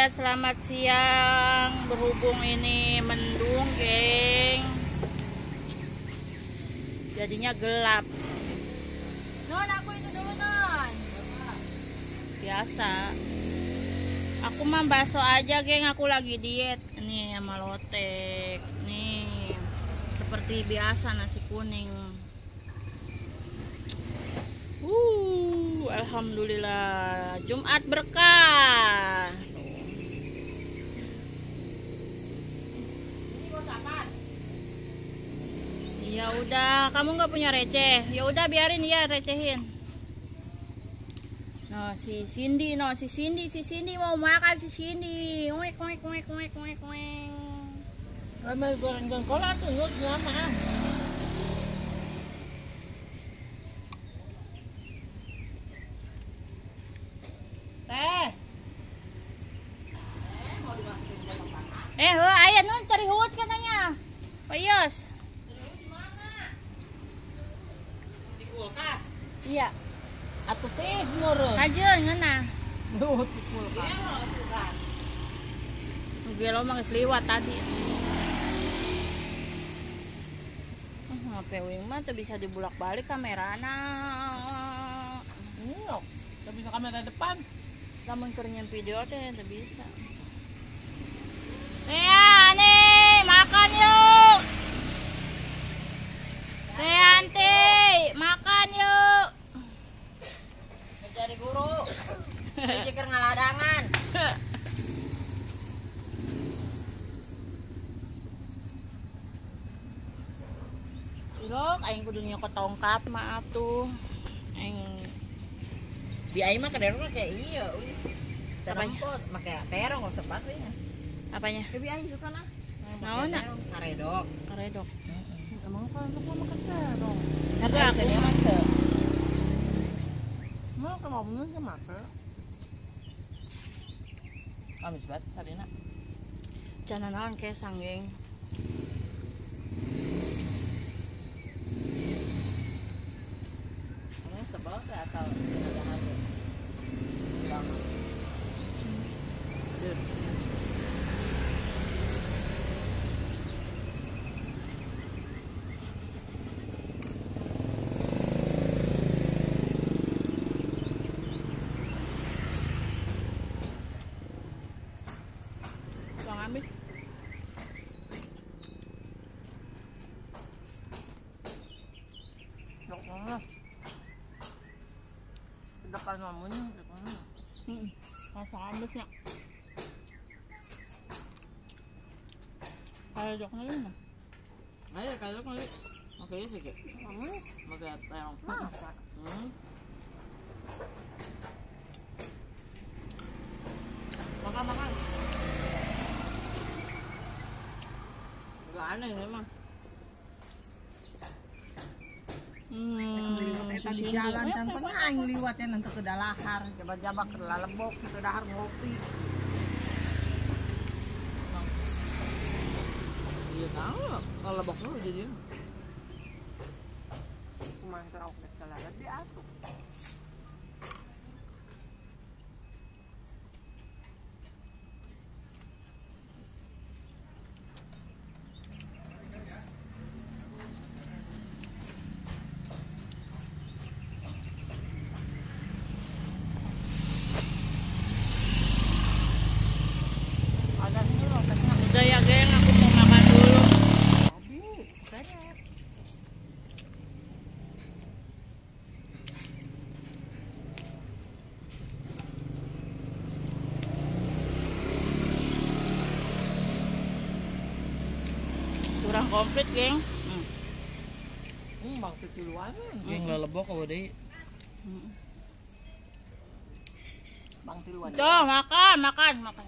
Ya, selamat siang. Berhubung ini mendung, geng, jadinya gelap. Non, aku itu dulu, Non. Biasa. Aku mah bakso aja, geng. Aku lagi diet. Nih sama lotek. Nih, seperti biasa nasi kuning. Alhamdulillah. Jumat berkah. Ya udah, kamu nggak punya receh. Ya udah biarin ya, recehin. No, si Cindy, no, si Cindy, si Cindy mau makan si Cindy. Wek wek wek wek wek wek. Kami goreng jengkol atuh nu lama. Teh. Heuh, aya nun cari huut katanya. Pak Yos. Kulkas. Iya. Atuh tis meureun. Kajeun ngeunah. Duh, di kulkas. Nu gelo mah geus liwat tadi. HP wing mah teu bisa dibulak-balik kamerana. Iya, teu bisa kamera depan. Lamun keur nyeun video teh teu bisa. Nih, nih, makan yuk. Rianti, makan yuk. Menjadi guru. Jadi ngaladangan. Ilok, aing kudu nyokot tongkat, maaf tuh. Aing di aing mah kaderong kayak iya. Apanya? Make terong enggak sebat we. Apanya? Ke bi aing suka nah. Naon na? Karedok. Karedok. Emang kan aku makan terong. Enggak, aku mah teu. Mau ka mau bener sama teu. Amis banget sarina. Jangan naon kesang, geng. Ini sebel teh asal ada hasil. Lama. Ambil. Depan mamunya, Rasa ambisnya. Kayak joknya ini. Ayo kayak joknya. Oke sih kayak. Pakai terong. Makan makan. Gak aneh memang. Di jalan can pernah aing liwat can untuk ke dalahar, jaba-jaba ke lalebok, ke dahar ngopi. Iya tahu, kalau lebok lu jadi. Kumaha teh ok kalarat diatur. Udah ya geng, aku mau makan dulu. Kurang komplit, geng. Bang titiluan. Geng lelebok apa deui? Bang tiluan. Tuh, makan, makan, makan.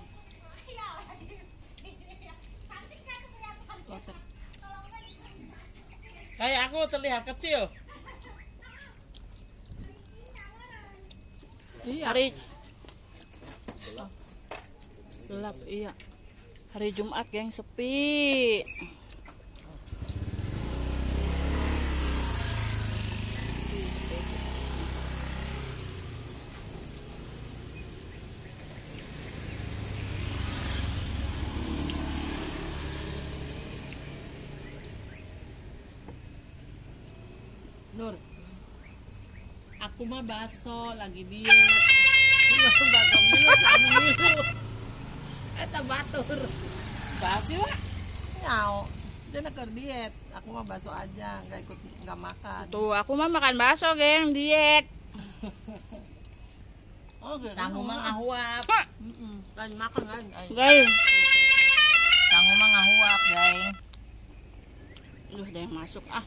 Kayak aku terlihat kecil. Iya. Hari gelap, iya. Hari Jumat, geng, sepi. Nur. Aku mah bakso lagi diet. Bakso mulu sama mulu. Eta batur. Bakso lah. Nyao. Dia nak diet. Aku mah bakso aja, enggak ikut enggak makan. Tuh, aku mah makan bakso, geng, diet. Oh, Sangu mah ngahuap. Heeh. Lain makan lain. Geng. Sangu mah ngahuap, geng. Duh, ada yang masuk ah.